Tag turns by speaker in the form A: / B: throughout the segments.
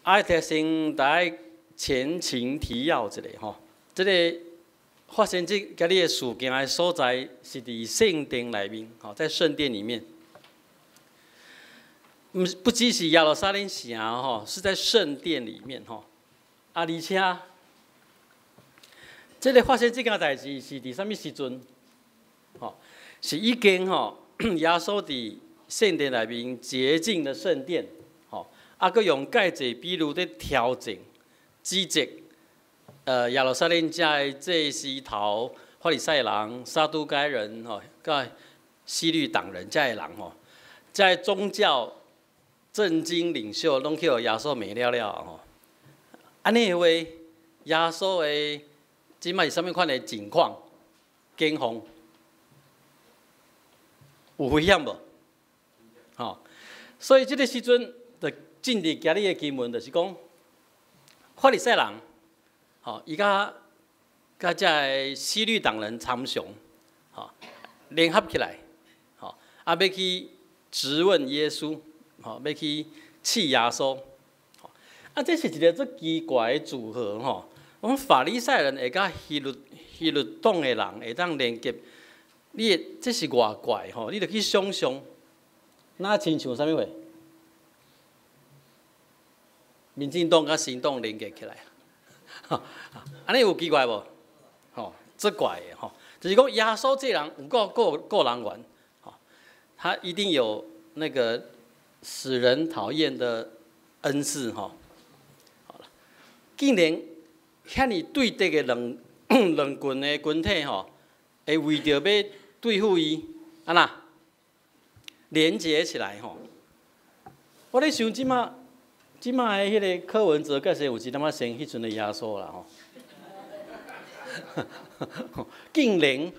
A: 愛提先大家前情提要一下吼，這个發生這今日的事件的所在是佇聖殿內面，吼，在聖殿裡面。毋是不只是耶路撒冷城吼，是在聖殿裡面吼。啊，而且這个發生這件代誌是佇啥物時陣？吼，是已經吼，耶穌佇聖殿內面潔淨的聖殿，吼，啊，閣用芥濟比喻咧挑戰、指責，耶路撒冷遮的祭司頭、法利賽人、撒都該人，吼，佮希律黨人遮的人吼，遮的宗教政經領袖攏去予耶穌罵了了吼。按呢的話，耶穌的這擺是啥物款的情況？境況有危險無？吼，所以這个時陣就進入今日的經文，就是講法利賽人，吼，伊佮遮个希律黨人參詳，吼，聯合起來，吼，啊，欲去質問耶穌，吼，欲去試耶穌，啊，這是一个足奇怪的組合，吼。講法利賽人會佮希律黨的人會當連結，你會這是偌怪吼？你著去想象，若親像啥物貨？民進黨佮新黨連結起來，按呢有奇怪無？吼，足怪的吼，就是講耶穌這人有夠顧人緣，吼，他一定有那個使人討厭的恩賜，吼。好啦，竟然遐爾對敵的兩群的群體吼，會為著欲對付伊，按怎連結起來吼？我咧想這馬這馬的彼个柯文哲，閣是有一點仔像彼陣的耶穌啦吼。竟然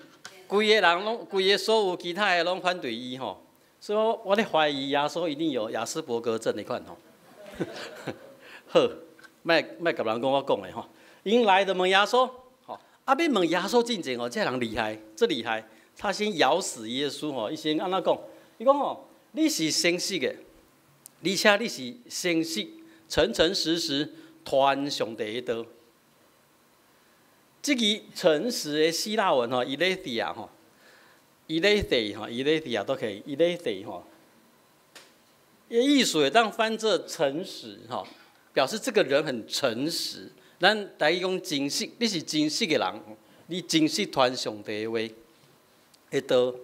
A: 規个人攏，規个所有其他的攏反對伊吼，所以我咧懷疑耶穌一定有亞斯伯格症的款吼。好，莫莫共人講我講的吼。𪜶來就問耶穌，吼，啊，欲問耶穌進前哦，這人厲害，這厲害，他先咬死耶穌吼，伊先按怎講？伊講吼，你是誠實的，而且你是誠實、誠誠實實傳上帝的道。這个誠實的希臘文吼，aletheia 吼，aletheia 吼，aletheia 都可以，aletheia 吼，意思會當翻做誠實吼，表示這個人很誠實。咱台語講真實，你是真實的人，你真實傳上帝的話的道。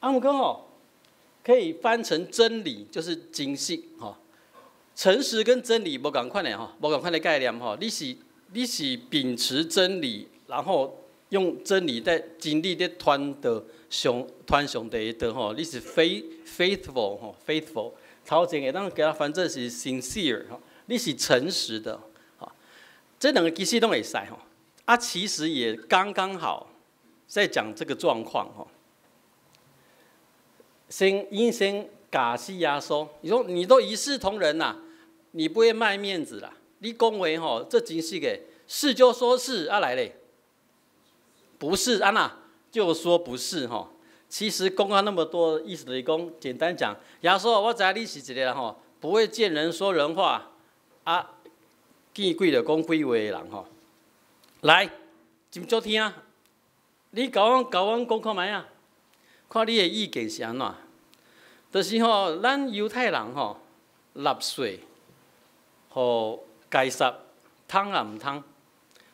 A: 啊，毋過吼，可以翻成真理，就是真實吼。誠實跟真理無仝款的吼，無仝款的概念吼。你是秉持真理，然後用真理在真理咧傳導上傳上帝的道吼。你是 faithful 吼，faithful。頭前會當共伊翻做是 sincere 吼，你是誠實的。這兩個其實攏會使吼，啊，其實也剛剛好在講這個狀況吼。先𪜶先咬死耶穌，你說你都一視同仁啦，你不會賣面子啦，你講話吼，這真實的，是就說是啊來咧，不是按怎就說不是吼。其實講了那麼多，意思就是講，簡單講，耶穌我知你是一個吼，不會見人說人話啊。見鬼就講鬼話的人吼，來，真足聽，你共阮講看覓啊？看你的意見是按怎？就是吼，咱猶太人吼，納稅，予該撒通抑毋通？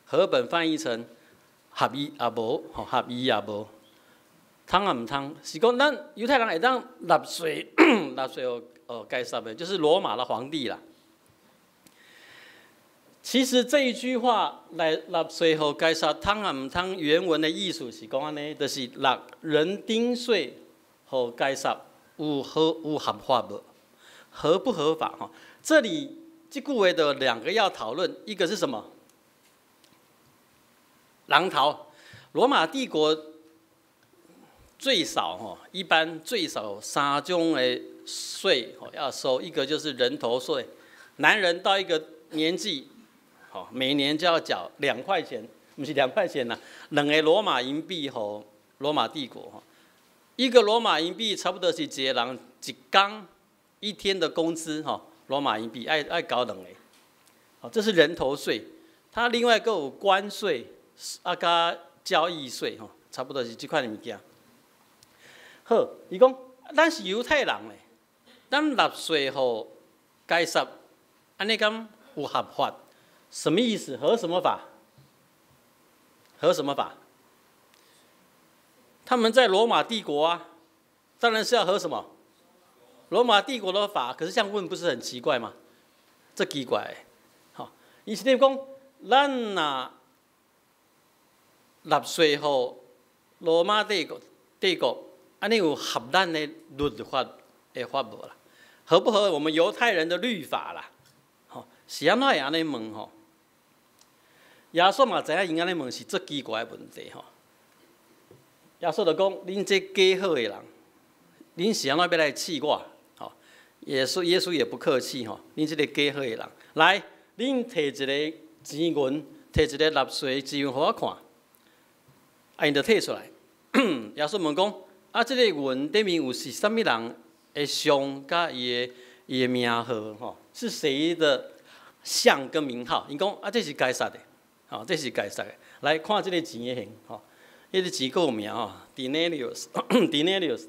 A: 和本翻譯成合意抑無？吼，合意抑無？通抑毋通？是講咱猶太人會當納稅，納稅予該撒的，就是羅馬的皇帝啦。其實這一句話來納稅予該撒通抑毋通？原文的意思是講按呢，就是納人丁稅予該撒有合有合法無？合不合法？哈，這裡這句話的兩個要討論，一個是什麼？人頭，羅馬帝國最少哈，一般最少三種的稅要收，一個就是人頭稅，男人到一個年紀，好，每年就要繳2塊錢，毋是2塊錢啦，兩個羅馬銀幣予羅馬帝國哈，一個羅馬銀幣差不多是一個人一工一天的工資哈，羅馬銀幣愛繳兩個。好，這是人頭稅。它另外閣有關稅，啊，佮交易稅，吼，差不多是這款物件。好，伊講，咱是猶太人咧，咱納稅予該撒，按呢敢有合法？什麼意思？合什麼法？合什麼法？他們在羅馬帝國啊，當然是要合什麼？羅馬帝國的法。可是這樣問不是很奇怪嗎？這奇怪。好，伊是咧講，咱若納稅予羅馬帝國，按呢有合咱的律法的法無啦？合不合我們猶太人的律法啦？吼，是按怎會按呢問吼？耶穌嘛知影𪜶按呢問是足奇怪的問題吼。耶穌就講：恁這假好的人，恁是按怎欲來試我？吼，耶穌也不客氣吼，恁這個假好的人，來，恁提一个錢銀，提一个納稅錢銀予我看。啊，𪜶就提出來。耶穌問講：啊，這個銀頂面有是啥物人的像佮伊的名號？吼，是誰的像跟名號？𪜶講：啊，這是該撒的，吼，這是該撒的。來看這个錢的形，吼，彼个錢夠有名吼，Denarius，Denarius，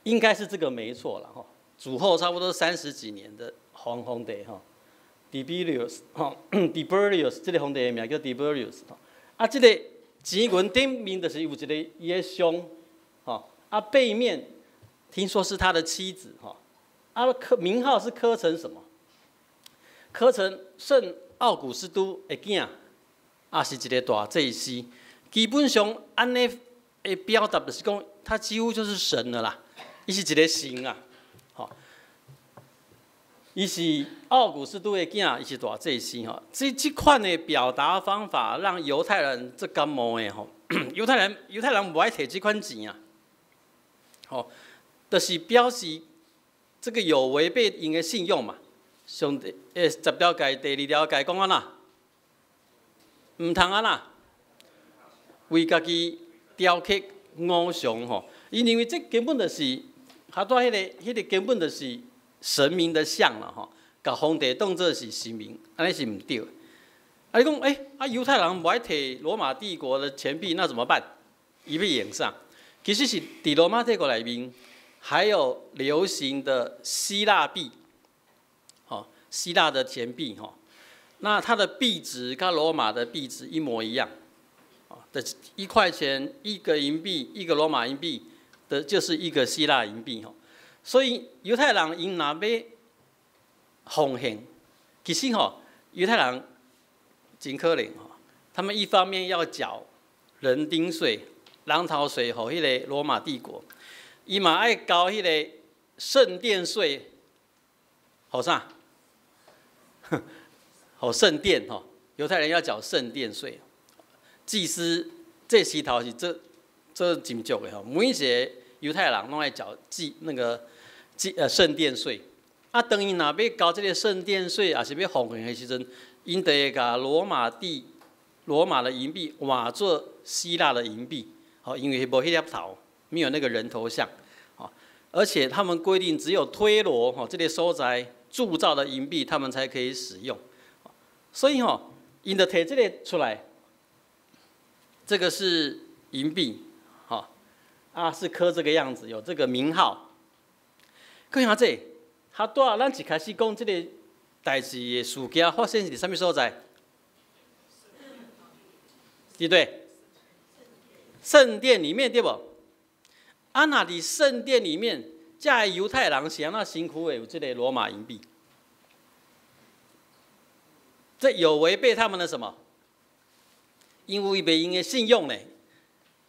A: 應該是這個沒錯啦，吼。主後差不多三十幾年的皇帝吼，Tiberius，吼，Tiberius，這个皇帝的名叫 Tiberius，啊，這個錢銀頂面就是有一个伊的像，吼，啊，背面聽說是他的妻子，吼，啊，刻名號是刻成什麼？刻成聖奧古斯都的囝，啊，是一个大祭司。基本上按呢的表達就是講，他幾乎就是神了啦，伊是一个神啊，吼。伊是奧古斯都的囝，伊是大祭司吼。這款的表達方法，讓猶太人足感冒的吼。猶太人無愛提這款錢啊，吼，就是表示這個有違背𪜶的信用嘛。上帝十條誡第二條誡講按怎？毋通按怎？為家己雕刻偶像吼。伊認為這根本就是，哈帶彼个根本就是神明的像啦吼，共皇帝當做是神明，按呢是毋對。啊，你講，欸，啊，猶太人無愛提羅馬帝國的錢幣，那怎麼辦？伊欲用啥？其實是佇羅馬帝國內面，還有流行的希臘幣，吼，希臘的錢幣吼，那它的幣值跟羅馬的幣值一模一樣，的1塊錢一個銀幣，一個羅馬銀幣的就是一個希臘銀幣吼，所以猶太人𪜶若欲奉獻，其實吼，猶太人真可憐吼，他們一方面要繳人丁稅、人頭稅予彼個羅馬帝國，伊嘛愛交彼個聖殿稅，予啥？予聖殿吼，猶太人要繳聖殿稅，祭司祭司頭是這這真足的吼，每一個猶太人攏愛繳祭那個祭聖殿稅。啊，當𪜶若欲交這个聖殿稅，抑是欲奉獻的時陣，𪜶就會共羅馬帝、羅馬的銀幣換做希臘的銀幣，吼，因為無彼粒頭，沒有那個人頭像，吼，而且他們規定只有推羅吼這个所在鑄造的銀幣，他們才可以使用，所以吼，𪜶就提這个出來，這個是銀幣，吼，啊是刻這個樣子，有這個名號。閣下這，哈拄仔咱一開始講這个代誌的事件發生是佇啥物所在？對不對？聖殿裡面對無？啊，若佇聖殿裡面，遮个猶太人是按怎身軀會有這个羅馬銀幣？這有違背他們的什麼？因為違背𪜶的信用呢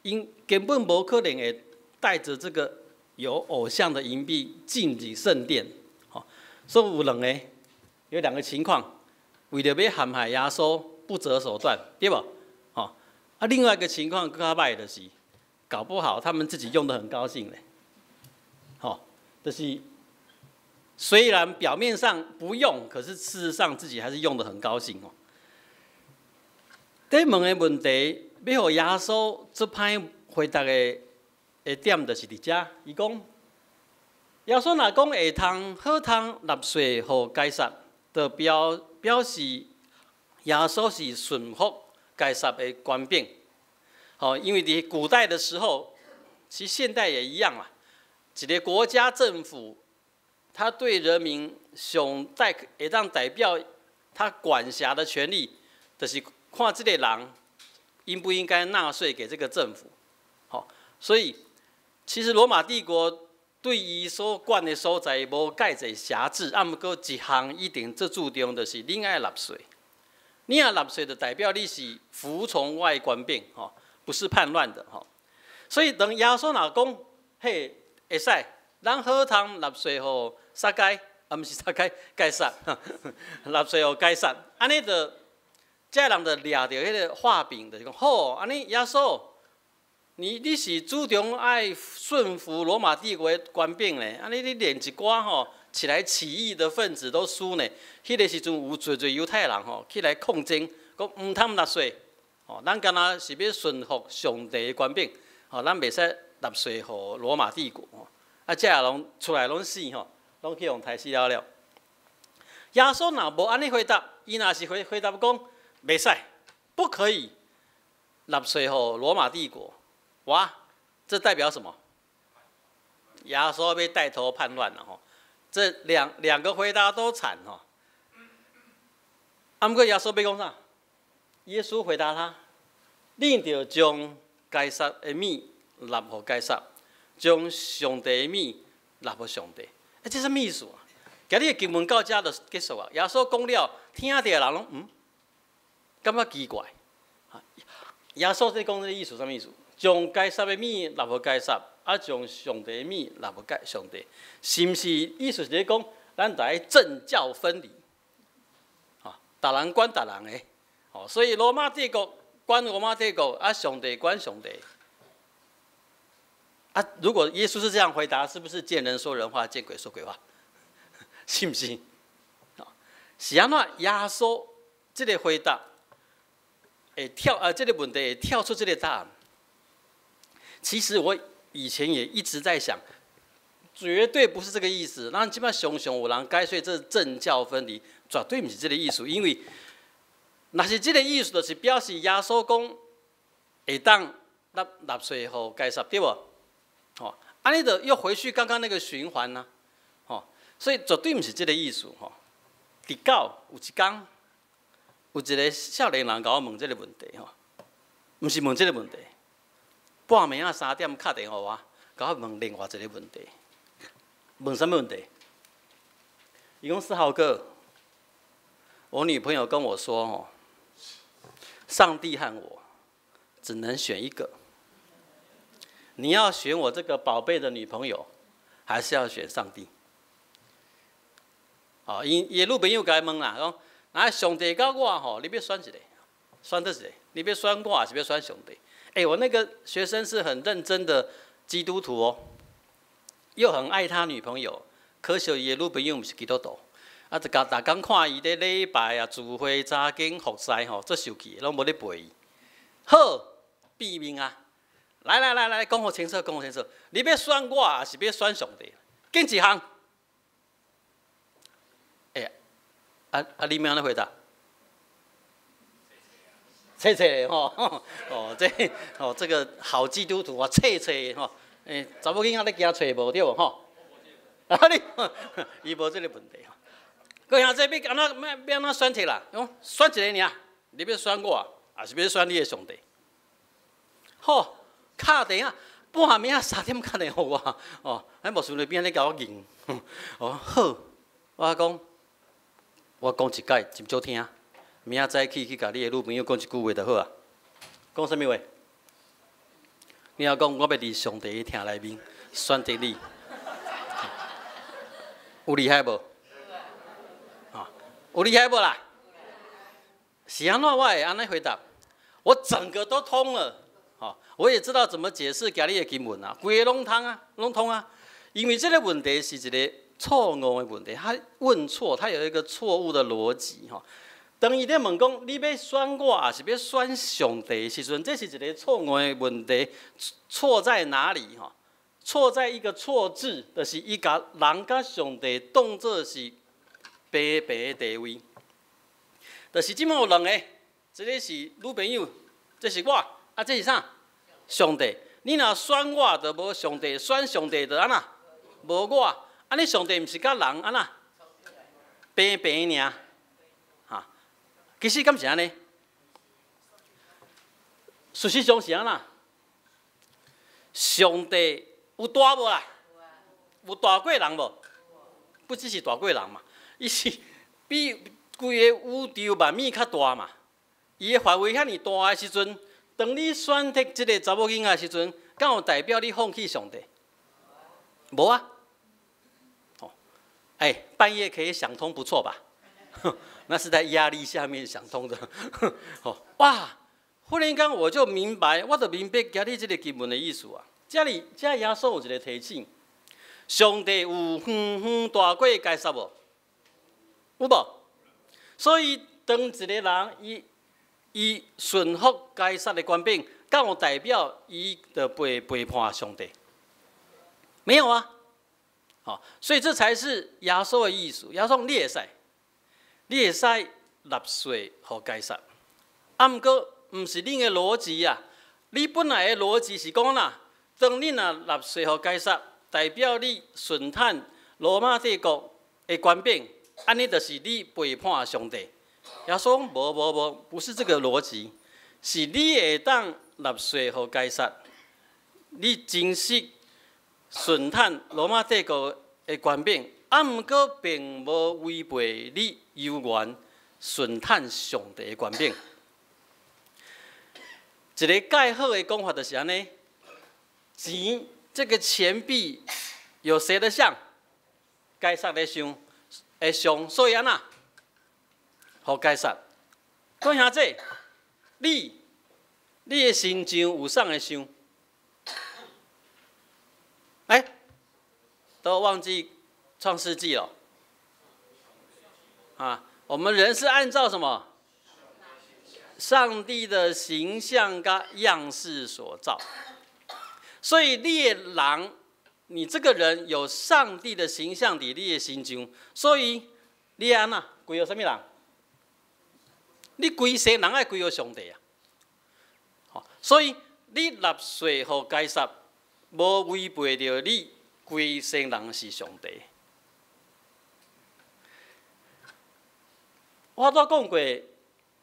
A: ，𪜶根本無可能會帶著這個有偶像的銀幣進入聖殿，吼，所以有兩个，有兩個情況，為著欲陷害耶穌，不擇手段，對無？吼，啊，另外一個情況閣較歹就是，搞不好他們自己用得很高興咧，吼，就是雖然表面上不用，可是事實上自己還是用得很高興哦。這問的問題，欲予耶穌足歹回答的點，就是佇遮。伊講，耶穌若講會通好通納稅予該撒，就表示耶穌是順服該撒的權柄。吼，因為佇古代的時候，其實現代也一樣啦。一個國家政府，他對人民上代會當代表他管轄的權力，就是看這個人應不應該納稅給這個政府。吼，所以其實羅馬帝國對伊所管的所在無蓋濟轄制，啊，毋過一項一定最注重就是你愛納稅。你若納稅，就代表你是服從我的權柄，吼，不是叛亂的，吼。所以當耶穌若講，嘿，會使，咱好通納稅予撒該，啊，毋是撒該，該撒，納稅予該撒，按呢就，這人就掠著彼個話柄，就是講好，按呢耶穌，你是主張愛順服羅馬帝國的權柄咧，按呢你連一寡吼起來起義的分子都輸呢。彼個時陣有濟濟猶太人吼起來抗爭，講毋通納稅，吼，咱敢若是欲順服上帝的權柄，吼，咱袂使納稅予羅馬帝國。啊，這下攏出來攏死吼，攏去予刣死了了。耶穌若無按呢回答，伊若是回答講袂使，不可以納稅予羅馬帝國，哇，這代表什麼？耶穌欲帶頭叛亂了吼。這兩個回答都慘吼。啊，毋過耶穌欲講啥？耶穌回答他：恁著將該撒的物納予該撒，將上帝的物納予上帝。欸，這啥物意思啊？今日的經文到這就結束啊。耶穌講了，聽著的人攏感覺奇怪。耶穌這講這個意思啥物意思？將該撒的物納予該撒，啊，將上帝的物納予該上帝，是毋是意思是咧講，咱著愛政教分離？吼，逐人管逐人的，吼，所以羅馬帝國管羅馬帝國，啊，上帝管上帝。啊，如果耶穌是這樣回答，是不是見人說人話，見鬼說鬼話？是毋是？是按怎耶穌這個回答會跳啊？這個問題會跳出這個答案。其實我以前也一直在想，絕對不是這個意思。咱這擺常常有人解說這政教分離，絕對毋是這個意思。因為若是這個意思，就是表示耶穌講會當納稅予該撒，對無？吼，按呢就又回去剛剛那個循環呢，吼，所以絕對毋是這個意思，吼。直到有一工，有一個少年人共我問這個問題，吼，毋是問這個問題，半暝仔3點敲電話我，共我問另外一個問題，問啥物問題？伊講思豪哥，我女朋友跟我說，吼，上帝和我只能選一個。你要選我這個寶貝的女朋友，還是要選上帝？哦，伊的女朋友共伊問啦，講，啊，上帝佮我吼，你欲選一個，選佗一個？你欲選我，還是欲選上帝？欸，我那個學生是很認真的基督徒哦，又很愛他女朋友，可惜伊的女朋友毋是基督徒，啊，就共逐工看伊咧禮拜啊、聚會、查經、服侍吼，足受氣，攏無咧陪伊。好，變命啊！來來來來，講予清楚，講予清楚。你欲選我，還是欲選上帝？揀一項。欸，啊啊，你欲按怎回答？冊冊吼，哦，這哦，這個好基督徒啊，冊冊吼，欸，查某囡仔咧驚揣無對無吼？啊你，伊無這個問題吼。各位兄弟，欲按怎欲按怎選擇啦？講選一個爾，你欲選我，還是欲選你的上帝？好，敲電話，半暝仔3點敲電話予我，哦，彼牧師佇邊仔咧共我認，哦好，我講，我講一擺真少聽，明仔早起去共你的女朋友講一句話就好啊。講啥物話？你若講我欲佇上帝的疼內面選擇你，有厲害無？啊，有厲害無啦？是按怎我會按呢回答？我整個都通了，吼，我也知道怎麼解釋今日的經文啊，規个攏通啊，攏通啊。因為這個問題是一個錯誤的問題，他問錯，他有一個錯誤的邏輯吼。當伊咧問講你欲選我，抑是欲選上帝的時陣，這是一個錯誤的問題，錯在哪裡吼？錯在一個錯字，就是伊共人佮上帝當做是平平的地位。就是這馬有兩個，這个是女朋友，這是我，啊，這是啥？上帝。你若選我，就無上帝；選上帝就按怎？無我。按呢上帝毋是佮人按怎？平平爾。哈，其實敢是按呢？事實上是按怎？上帝有大無啦？有大過人無？不只是大過人嘛，伊是比規个宇宙萬物較大嘛。伊的範圍遐爾大的時陣，當你選擇這个查某囡仔的時陣，敢有代表你放棄上帝？無啊。哦，欸，半夜可以想通，不錯吧？那是在壓力下面想通的。哦，哇！忽然間我就明白，我就明白今日這个經文的意思啊。這裡這耶穌有一个提醒：上帝有遠遠大過該撒無？有無？所以當一个人伊伊順服該撒的權柄，敢有代表伊就背叛上帝？沒有啊。好，所以這才是耶穌的意思。耶穌你會使，你會使納稅予該撒，啊，毋過毋是恁的邏輯啊！你本來的邏輯是講啦，當你若納稅予該撒，代表你順趁羅馬帝國的權柄，按呢就是你背叛上帝。耶穌講無無無，不是這個邏輯，是你會當納稅予該撒，你真實順趁羅馬帝國的權柄，啊，毋過並無違背你猶原順趁上帝的權柄。一个蓋好的講法就是按呢，錢這个錢幣有誰的像？該撒的像，的像，所以按怎？予該撒。講兄弟，你的身上有啥的像？欸，都忘記創世紀了。啊，我們人是按照什麼？上帝的形象佮樣式所造，所以你的人，你這個人有上帝的形象佇你的身上，所以你按怎歸予啥物人？你規世人愛歸予上帝啊！所以你納稅予該撒，無違背著你規世人是上帝。我拄講過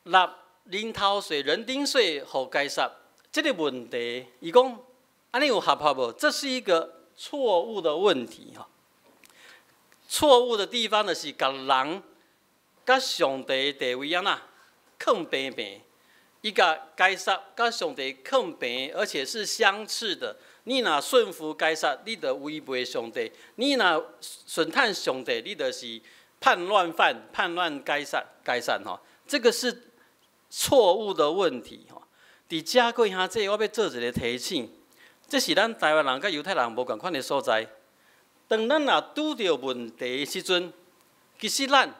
A: 納人頭稅、人丁稅予該撒，這个問題，伊講按呢有合法無？這是一個錯誤的問題吼。錯誤的地方就是共人佮上帝地位按怎囥平平，伊共該撒佮上帝囥平，而且是相斥的。你若順服該撒，你就違背上帝；你若順趁上帝，你就是叛亂犯、叛亂該撒、該撒吼。這個是錯誤的問題吼。佇遮各位兄弟，我欲做一个提醒，這是咱台灣人佮猶太人無仝款的所在。當咱若拄著問題的時陣，其實咱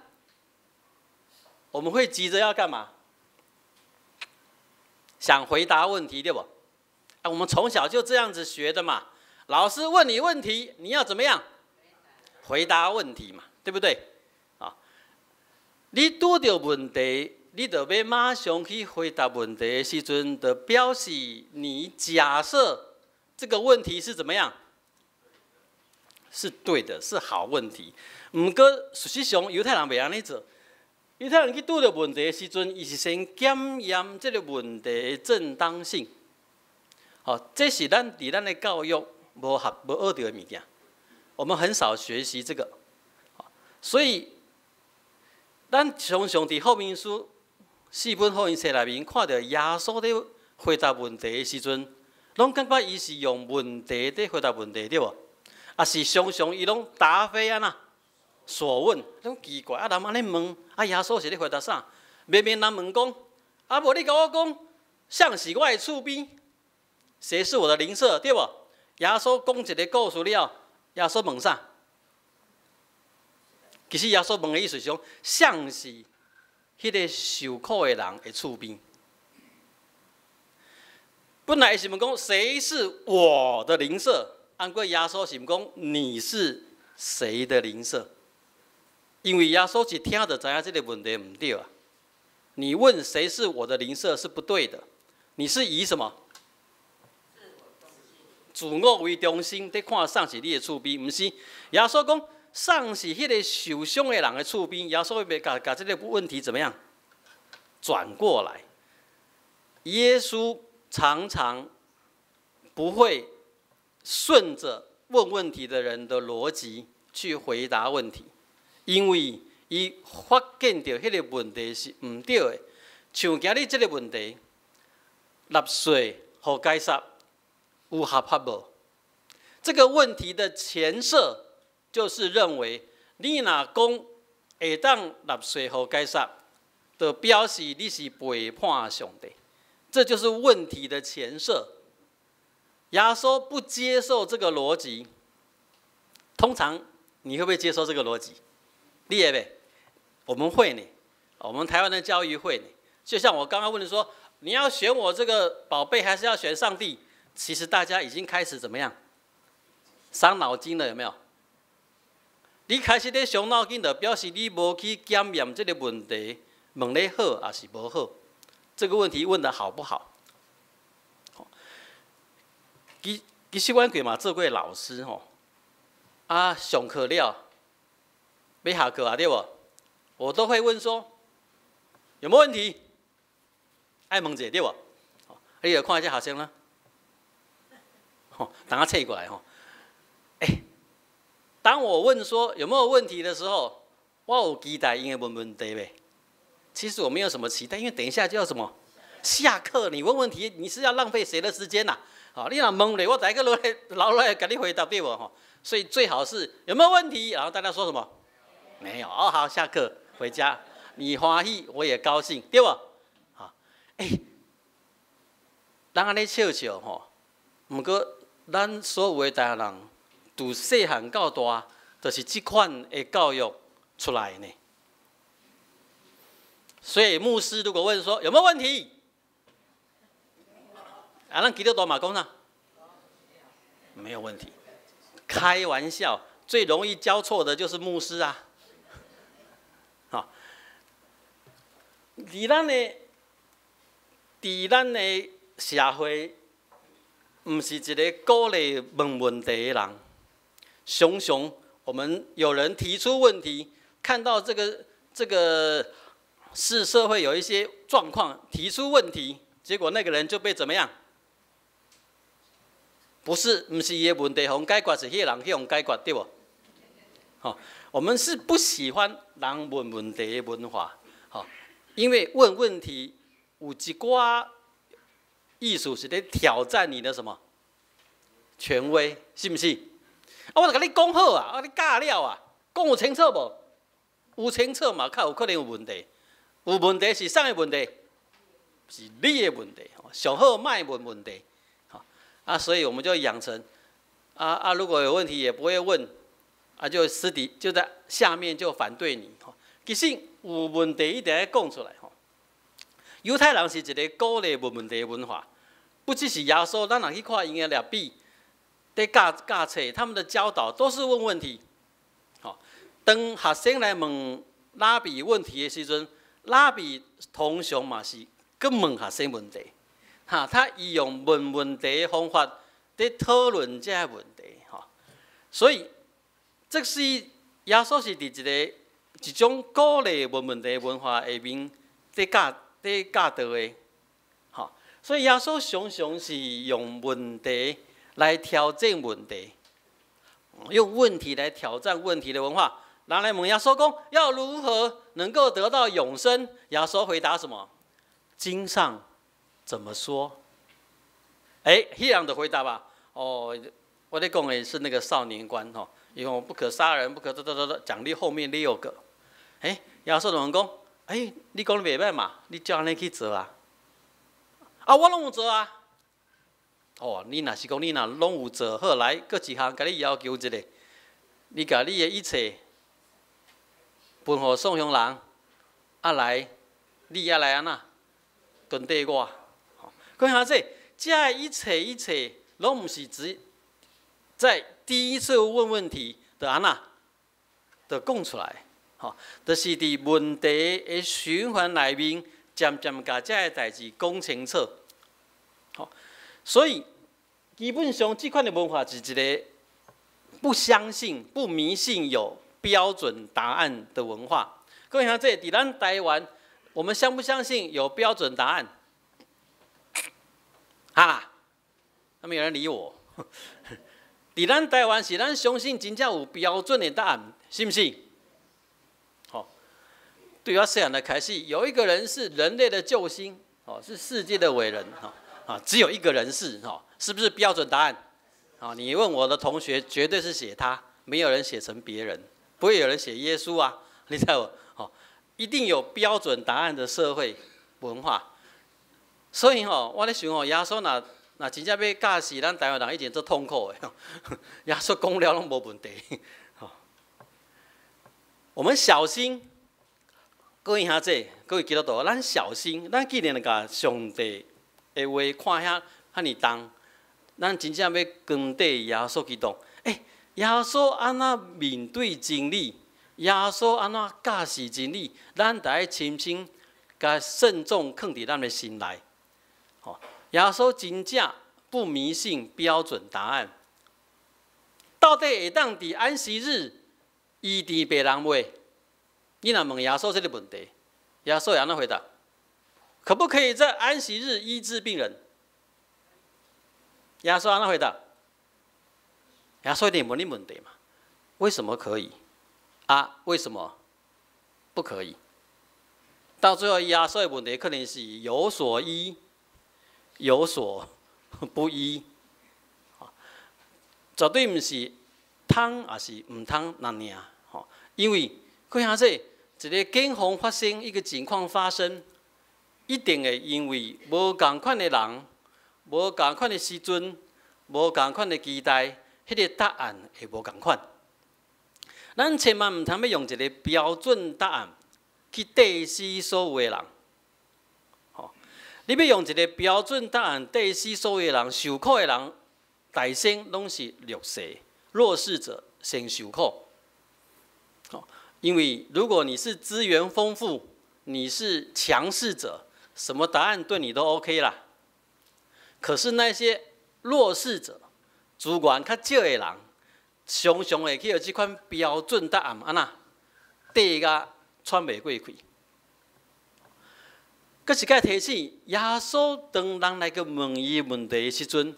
A: 我們會急着要幹嘛？想回答問題，對無？啊，我們從小就這樣子學的嘛。老師問你問題，你要怎麼樣？回答問題嘛，對不對？啊，你拄著問題，你就欲馬上去回答問題的時陣，就表示你假設這個問題是怎麼樣？是對的，是好問題。毋過事實上，猶太人袂按呢做。猶太人去拄著問題的時陣，伊是先檢驗這个問題的正當性。好，這是咱佇咱的教育無學無學著的物件。我們很少學習這個，所以咱常常佇福音書四本福音書內面看著耶穌咧回答問題的時陣，攏感覺伊是用問題佇回答問題，對無？啊是常常伊攏答非按怎所問，攏奇怪啊！人按呢問，啊耶穌是咧回答啥？明明人問講，啊無你共我講，誰是我的厝邊？誰是我的鄰舍？對無？耶穌講一个故事了，耶穌問啥？其實耶穌問的意思是講，誰是彼个受苦的人的厝邊？本來是問講，誰是我的鄰舍？按過耶穌是講，你是誰的鄰舍？因為耶穌一聽就知影這个問題毋對啊。你問誰是我的鄰舍是不對的，你是以什麼？自我為中心，佇看啥是你的厝邊，毋是。耶穌講，啥是彼个受傷的人的厝邊。耶穌欲共共這个問題怎麼樣？轉過來。耶穌常常不會順着問問題的人的邏輯去回答問題，因為伊發現著彼个問題是毋對的。像今日這个問題，納稅予該撒有合法無？這個問題的前設就是認為，你若講會當納稅予該撒，就表示你是背叛上帝。這就是問題的前設。耶穌不接受這個邏輯。通常你會不會接受這個邏輯？你會袂？我們會呢。我們台灣的教育會呢。就像我剛剛問你說，你要選我這個寶貝，還是要選上帝？其實大家已經開始怎麼樣？傷腦筋了，有沒有？你開始咧傷腦筋，就表示你無去檢驗這個問題問得好抑是無好？這個問題問得好不好？其實阮過嘛做過老師吼，啊，上課了，欲下課啊，對無？我都會問說，有沒有問題？愛問者對無？你就看這學生啦，吼，等下切過來吼。欸，當我問說有沒有問題的時候，我有期待𪜶會問問題袂？其實我沒有什麼期待，因為等一下就要什麼下課，你問問題，你是要浪費誰的時間吶？好，你若問咧，我再閣落來留落來共你回答對無？吼，所以最好是有沒有問題，然後大家說什麼？沒有。哦，好，下課回家，你歡喜我也高興，對無？好，欸，咱按呢笑笑吼，毋過咱所有的台灣人，自細漢到大，就是這款的教育出來呢。所以牧師如果問說有沒有問題，啊，咱基督徒嘛講啥？沒有問題。開玩笑，最容易教錯的就是牧師啊。好，佇咱的社會，毋是一个鼓勵問問題的人。常常我們有人提出問題，看到這個是社會有一些狀況，提出問題，結果那個人就被怎麼樣？不是，毋是伊的問題，予解決是彼個人去予解決，對無？好，我們是不喜歡人問問題的文化，好，因為問問題有一寡意思是咧挑戰你的什麼權威，是毋是？啊，我就共你講好啊，啊，你教了啊，講有清楚無？有清楚嘛，較有可能有問題。有問題是啥的問題？是你的問題。上好莫問問題，好啊，所以我們就養成啊，如果有問題也不會問，啊，就私底就在下面就反對你。其實有問題一定愛講出來。吼，猶太人是一个鼓勵問問題的文化，不只是耶穌，咱若去看𪜶的拉比，佇教教冊，他們的教導都是問問題。吼，當學生來問拉比問題的時陣，拉比通常嘛是閣問學生問題。哈，他伊用問問題的方法佇討論這个問題。吼，所以這是耶穌是佇一種鼓勵問問題的文化下面佇教導的。吼，所以耶穌常常是用問題來挑戰問題，用問題來挑戰問題的文化。人來問耶穌講，要如何能夠得到永生？耶穌回答什麼？經上怎麼說？哎，彼人就回答吧。哦，我咧講的是那個少年官吼，因為不可殺人，不可得得得得，講你後面六個。哎，耶穌就問講，哎，你講得袂䆀嘛？你照按呢去做啊？啊，我攏有做啊。哦，你若是講你若攏有做好，來，閣一項，共你要求一个，你共你的一切分予喪窮人，啊來，你也來按怎跟綴我？講下這，這一切一切，攏毋是指在第一次問問題就按怎，就講出來。吼，就是佇問題的循環內面，漸漸共這个代誌講清楚。吼，所以基本上這款的文化是一個不相信、不迷信有標準答案的文化。各位兄弟，佇咱台灣，我們相不相信有標準答案？哈，那沒有人理我。佇咱台灣是咱相信真正有標準的答案，是毋是？好，對我細漢就開始，有一個人是人類的救星，哦，是世界的偉人，哈，啊，只有一個人是，哈，是不是標準答案？啊，你問我的同學，絕對是寫他，沒有人寫成別人，不會有人寫耶穌啊，你知無？吼，一定有標準答案的社會文化。所以吼，我咧想吼，耶穌若若真正欲教示咱台灣人，一定足痛苦的。耶穌講了攏無問題。吼，我們小心，各位兄弟，各位基督徒，咱小心，咱既然共上帝的話看遐遐爾重，咱真正欲跟綴耶穌基督。欸，耶穌按怎面對真理？耶穌按怎教示真理？咱著愛深深共慎重囥佇咱的心內。吼，耶穌真正不迷信標準答案。到底會當佇安息日醫治病人袂？你若問耶穌這个問題，耶穌會按怎回答？可不可以在安息日醫治病人？耶穌按怎回答？耶穌一定問你問題嘛？為什麼可以？啊，為什麼不可以？到最後，耶穌的問題可能是有所依，有所不依，絕對毋是通，抑是毋通那爾吼。因為幾下子一个警況發生，一個情況發生，一定會因為無仝款的人、無仝款的時陣、無仝款的期待，彼个答案會無仝款。咱千萬毋通欲用一个標準答案去綴死所有的人。吼，你欲用一个標準答案綴死所有的人，受苦的人，大先攏是弱勢、弱勢者先受苦。吼，因為如果你是資源豐富，你是強勢者，什麼答案對你都 OK 啦。可是那些弱勢者、資源較少的人，常常會去予這款標準答案按怎綴共喘袂過氣。閣一擺提醒，耶穌當人來去問伊問題的時陣，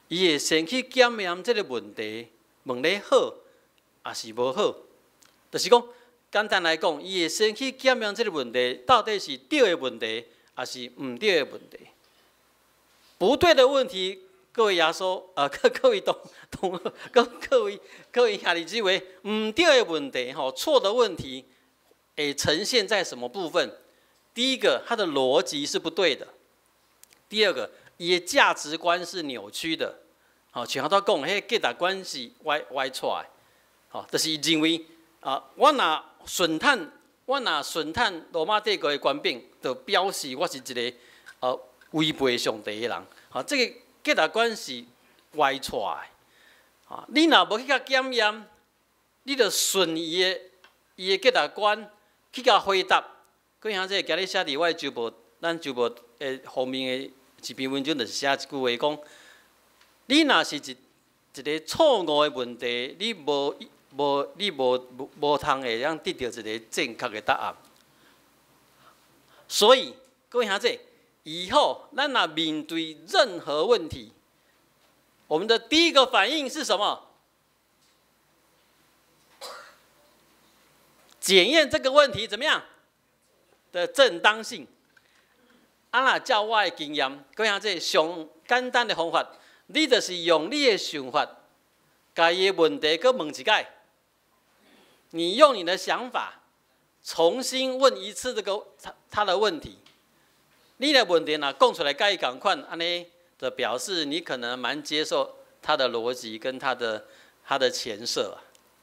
A: 伊會先去檢驗這个問題，問得好，抑是無好。就是講，簡單來講，伊會先去檢驗這个問題到底是對的問題，抑是毋對的問題。不對的問題，各位耶穌啊，各位同同各各位各位兄弟姊妹，毋對的問題吼，錯的問題會呈現在什麼部分？第一個，他的邏輯是不對的；第二個，伊的價值觀是扭曲的。吼，像我拄講，彼個價值觀是歪歪錯的。吼，就是認為啊，我若順趁羅馬帝國的權柄，就表示我是一个違背上帝的人。吼，這個價值觀是歪錯的。啊，你若無去共檢驗，你就順伊的價值觀去共回答。各位兄弟，今日寫佇我的週報，咱週報的封面的一篇文章，就是寫一句話講：你若是一个錯誤的問題，你無通會當得著一个正確的答案。所以，各位兄弟，以後咱若面對任何問題，我們的第一個反應是什麼？檢驗這個問題怎麼樣的正當性。啊，若照我的經驗，各位兄弟，上簡單的方法，你就是用你的想法，共伊的問題閣問一擺。你用你的想法重新問一次這個他的問題，你的問題若講出來共伊仝款，按呢就表示你可能蠻接受他的邏輯跟他的前設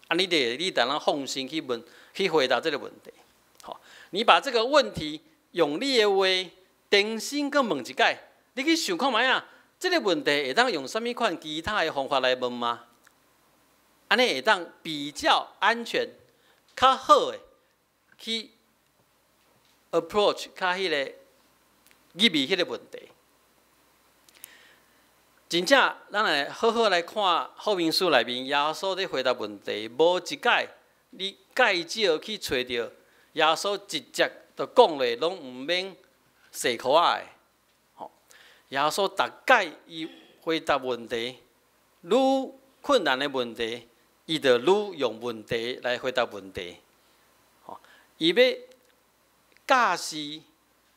A: 啊，你得讓放心去問去回答這個問題。好，你把這個問題用你的話重新閣問一擺，你去想看覓仔，這個問題會當用啥物款其他的方法來問嗎？按呢會當比較安全、較好的、去 approach 較彼个入去彼个問題。真正，咱來好好來看福音書內面，耶穌咧回答問題，無一擺你介少去揣著耶穌直接就講落，攏毋免踅箍仔的。吼，耶穌逐擺伊回答問題，愈困難的問題，伊就愈用問題來回答問題。吼，伊欲教示，伊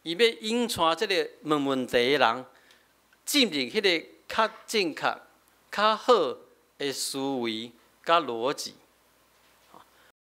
A: 欲引帶這個問問題的人進入彼個較正確、較好的思維佮邏輯。